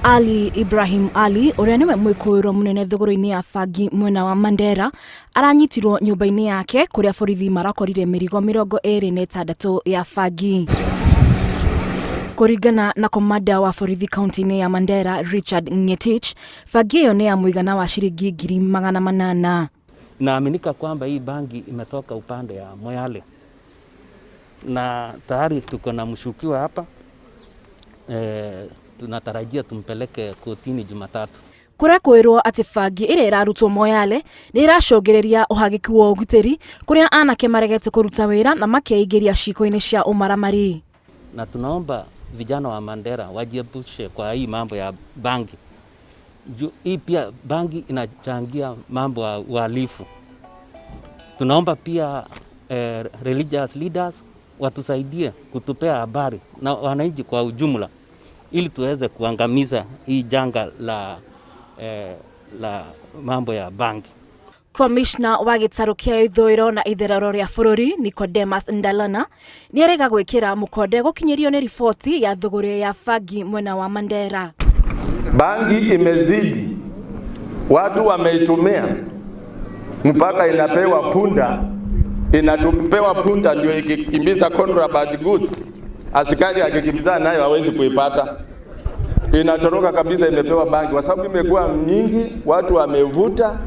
Ali Ibrahim Ali ũrĩa nĩwe mwĩkũĩrwo mũnene thũgũrĩ-inĩ ya bangi mwena wa Mandera aranyitirwo nyũmba-inĩ yake kũrĩa borithi marakorire mĩrigo 26 ya bangi. Kũringana na komanda wa borithi kaunti-inĩ ya Mandera Richard Ngetich, bangi ĩyo nĩ ya mũigana wa ciringi 800,000. Inaaminika kwamba hii bangi imetoka upande ya Moyale na tayari tuko na mshukiwa hapa tunatarajia tumpeleke kotini Jumatatu. Kũrekwĩrwo atĩ bangi ĩrĩa ĩrarutwo Moyale nĩ ĩracũngĩrĩria ũhagĩki wa ũgitĩri kũrĩa anake maregete kũruta wĩra na makeingĩria ciĩko-inĩ cia ũmaramari. Na tunaomba vijana wa Mandera wajiepushe kwa hii mambo ya bangi. Juu hii pia bangi inachangia mambo ya uhalifu. Tunaomba pia religious leaders watusaidie kutupea habari na wananchi kwa ujumla ili tuweze kuangamiza hii janga la mambo ya bangi. Komishna wa gĩtarũ kĩa ithũĩro na itherero rĩa bũrũri Nicodemus Ndalana nĩarega gwĩkĩra mũkonde gũkinyĩrio nĩ riboti ya thũgũrĩ ya bangi mwena wa Mandera. Bangi imezidi, watu wameitumia mpaka inapewa punda, inatupewa punda ndio ikikimbiza contraband goods, askari akikimbizana nayo hawezi kuipata, inatoroka kabisa. Imepewa bangi kwa sababu imekuwa mingi, watu wamevuta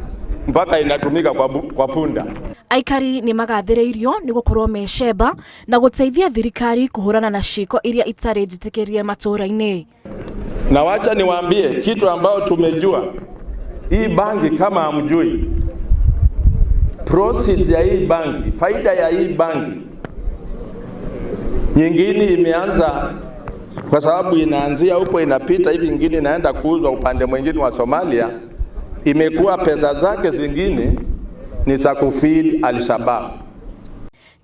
mpaka inatumika kwa punda. Aikari nĩ magathĩrĩirio nĩ gũkorwo mecemba na gũteithia thirikari kũhũrana na ciĩko iria itarĩ njĩtĩkĩrie matũũra-inĩ. Na wacha niwaambie kitu ambao tumejua, hii bangi kama hamjui, proceeds ya hii bangi, faida ya hii bangi nyingine imeanza kwa sababu inaanzia huko inapita hivi, ingine inaenda kuuzwa upande mwingine wa Somalia. Imekuwa pesa zake zingine ni za kufeed Al-Shabaab.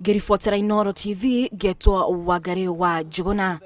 Ngĩribotera Inooro TV ngetwo Wangari wa Njuguna.